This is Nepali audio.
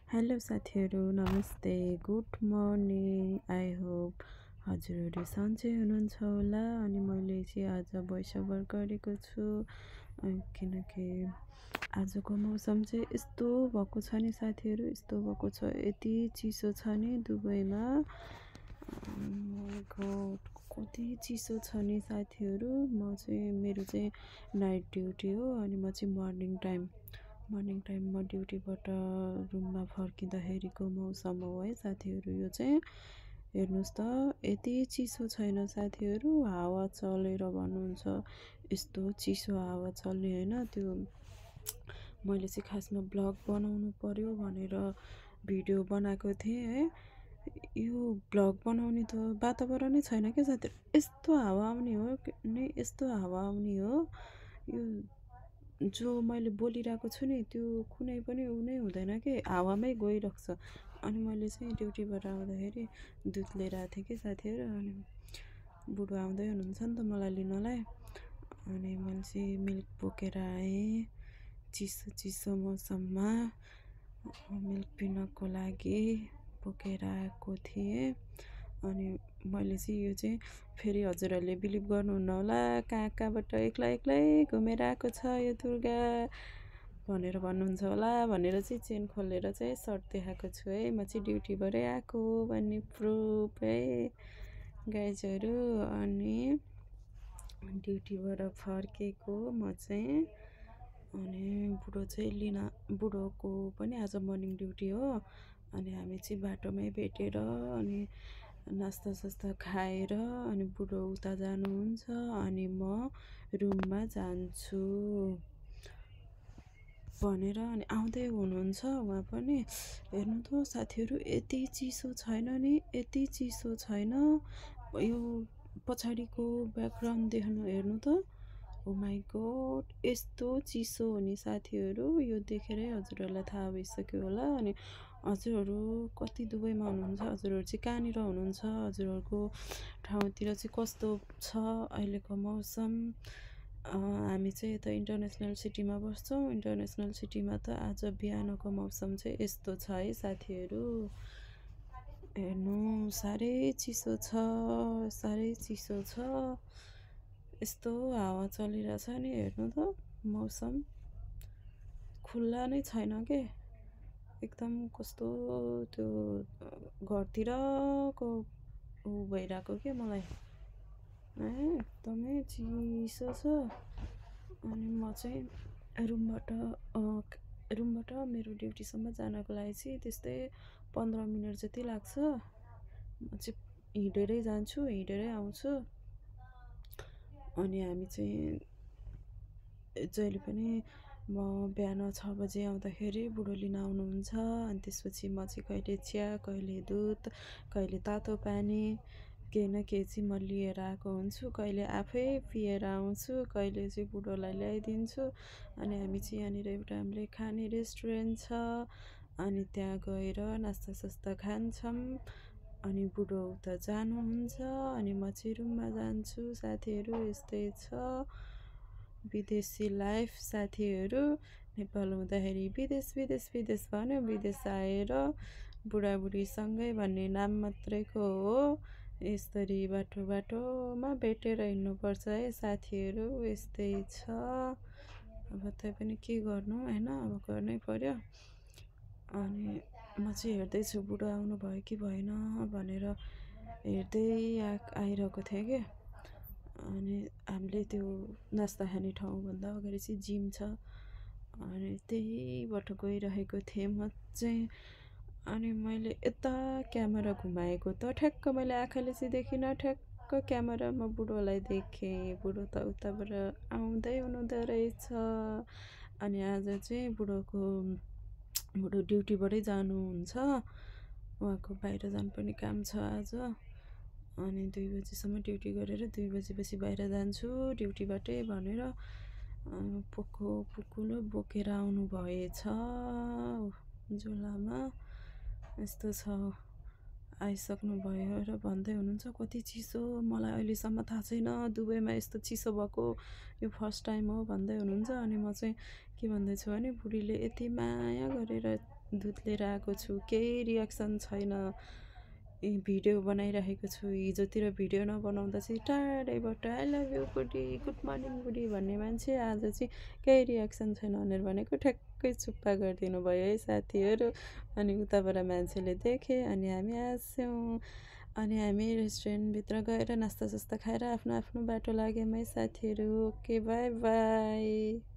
हेलो साथीहरू नमस्ते गुड मर्निङ आई होप हजुरहरू सन्चै हुनुहुन्छ होला। अनि मैले चाहिँ आज भोइस ओभर गरेको छु किनकि आजको मौसम चाहिँ यस्तो भएको छ नि साथीहरू, यस्तो भएको छ, यति चिसो छ नि दुबईमा। कति चिसो छ नि साथीहरू। मेरो चाहिँ नाइट ड्युटी हो अनि म चाहिँ मर्निङ टाइममा ड्युटीबाट रुममा फर्किँदाखेरिको मौसम हो है साथीहरू। यो चाहिँ हेर्नुहोस् त, यति चिसो छैन साथीहरू, हावा चलेर भन्नुहुन्छ यस्तो चिसो हावा चल्ने होइन। त्यो मैले चाहिँ खासमा ब्लग बनाउनु पर्यो भनेर भिडियो बनाएको थिएँ है। यो ब्लग बनाउने त वातावरणै छैन क्या साथीहरू, यस्तो हावा आउने हो नि, यस्तो हावा आउने हो। यो जो मैले बोलिरहेको छु नि त्यो कुनै पनि ऊ नै हुँदैन कि, हावामै गइरहेको छ। अनि मैले चाहिँ ड्युटीबाट आउँदाखेरि दुध लिएर आएको थिएँ कि साथीहरू। अनि बुढो आउँदै हुनुहुन्छ नि त मलाई लिनलाई, अनि मैले चाहिँ मिल्क बोकेर आएँ चिसो चिसो मौसममा। मिल्क पिनको लागि बोकेर आएको थिएँ। अनि मैले चाहिँ यो चाहिँ फेरि हजुरहरूले बिलिभ गर्नुहुन्न होला, कहाँ कहाँबाट एक्लै एक्लै घुमेर आएको छ यो दुर्गा भनेर भन्नुहुन्छ होला भनेर चाहिँ चेन खोलेर चाहिँ सर्ट देखाएको छु है। म चाहिँ ड्युटीबाटै आएको भन्ने प्रुफ है गाइजहरू। अनि ड्युटीबाट फर्केको म चाहिँ, अनि बुढोको पनि आज मर्निङ ड्युटी हो। अनि हामी चाहिँ बाटोमै भेटेर अनि नास्ता खाएर अनि बुढो उता जानुहुन्छ अनि म रुममा जान्छु भनेर अनि आउँदै हुनुहुन्छ उहाँ पनि। हेर्नु त साथीहरू, यति चिसो छैन नि, यति चिसो छैन। यो पछाडिको ब्याकग्राउन्ड देख्नु, हेर्नु त, ओ माई गड यस्तो चिसो हो नि साथीहरू। यो देखेरै हजुरहरूलाई थाहा भइसक्यो होला। अनि हजुरहरू कति दुबईमा हुनुहुन्छ, हजुरहरू चाहिँ कहाँनिर हुनुहुन्छ, हजुरहरूको ठाउँतिर चाहिँ कस्तो छ अहिलेको मौसम। हामी चाहिँ यता इन्टरनेसनल सिटीमा बस्छौँ। इन्टरनेसनल सिटीमा त आज बिहानको मौसम चाहिँ यस्तो छ है साथीहरू। हेर्नु साह्रै चिसो छ, साह्रै चिसो छ, यस्तो हावा चलिरहेछ नि। हेर्नु त मौसम खुल्ला नै छैन के, एकदम कस्तो त्यो घरतिरको ऊ भइरहेको के मलाई एकदमै चिसो छ। अनि म चाहिँ रुमबाट मेरो ड्युटीसम्म जानको लागि चाहिँ त्यस्तै 15 मिनट जति लाग्छ। म चाहिँ हिँडेरै जान्छु, हिँडेरै आउँछु। अनि हामी चाहिँ जहिले पनि म बिहान 6 बजे आउँदाखेरि बुढो लिन आउनुहुन्छ। अनि त्यसपछि म चाहिँ कहिले चिया, कहिले दुध, कहिले तातो पानी, केही न केही चाहिँ म लिएर आएको हुन्छु। कहिले आफै पिएर आउँछु, कहिले चाहिँ बुढोलाई ल्याइदिन्छु। अनि हामी चाहिँ यहाँनिर एउटा हामीले खाने रेस्टुरेन्ट छ, अनि त्यहाँ गएर नास्ता खान्छौँ। अनि बुढो उता जानुहुन्छ अनि म चाहिँ रुममा जान्छु साथीहरू। यस्तै छ विदेशी लाइफ साथीहरू। नेपाल हुँदाखेरि विदेश विदेश विदेश भन्यो, विदेश आएर बुढाबुढीसँगै भन्ने नाम मात्रैको हो। यसरी बाटोमा भेटेर हिँड्नुपर्छ है साथीहरू। यस्तै छ, अब तै पनि के गर्नु होइन, अब गर्नै पर्यो। अनि म चाहिँ हेर्दैछु बुढो आउनुभयो कि भएन भनेर हेर्दै आइरहेको थिएँ कि। अनि हामीले त्यो नास्ता खाने ठाउँभन्दा अगाडि चाहिँ जिम छ, अनि त्यहीबाट गइरहेको थिएँ म चाहिँ। अनि मैले यता क्यामेरा घुमाएको त ठ्याक्क मैले आँखाले चाहिँ देखिनँ, ठ्याक्क क्यामेरामा बुढोलाई देखेँ। बुढो त उताबाट आउँदै हुनुहुँदो रहेछ। अनि आज चाहिँ बुढो ड्युटीबाटै जानुहुन्छ, उहाँको बाहिर जानुपर्ने काम छ आज। अनि 2 बजीसम्म ड्युटी गरेर 2 बजीपछि बाहिर जान्छु ड्युटीबाटै भनेर पुकुलो बोकेर आउनु भएछ झोलामा। यस्तो छ, आइसक्नु भयो र भन्दै हुनुहुन्छ कति चिसो, मलाई अहिलेसम्म थाहा छैन दुबईमा यस्तो चिसो भएको, यो फर्स्ट टाइम हो भन्दै हुनुहुन्छ। अनि म चाहिँ के भन्दैछु भने बुढीले यति माया गरेर दुध लिएर आएको छु, केही रिएक्सन छैन। भिडियो बनाइरहेको छु, हिजोतिर भिडियो नबनाउँदा चाहिँ टाढैबाट आई लभ यु बुढी, गुड मर्निङ बुढी भन्ने मान्छे आज चाहिँ केही रिएक्सन छैन भनेर भनेको ठ्याक्कै चुप्पा गरिदिनु भयो है साथीहरू। अनि उताबाट मान्छेले देखे अनि हामी हाँस्यौँ। अनि हामी रेस्टुरेन्टभित्र गएर नास्तासास्ता खाएर आफ्नो आफ्नो बाटो लाग्यौँ है साथीहरू। Okay by by.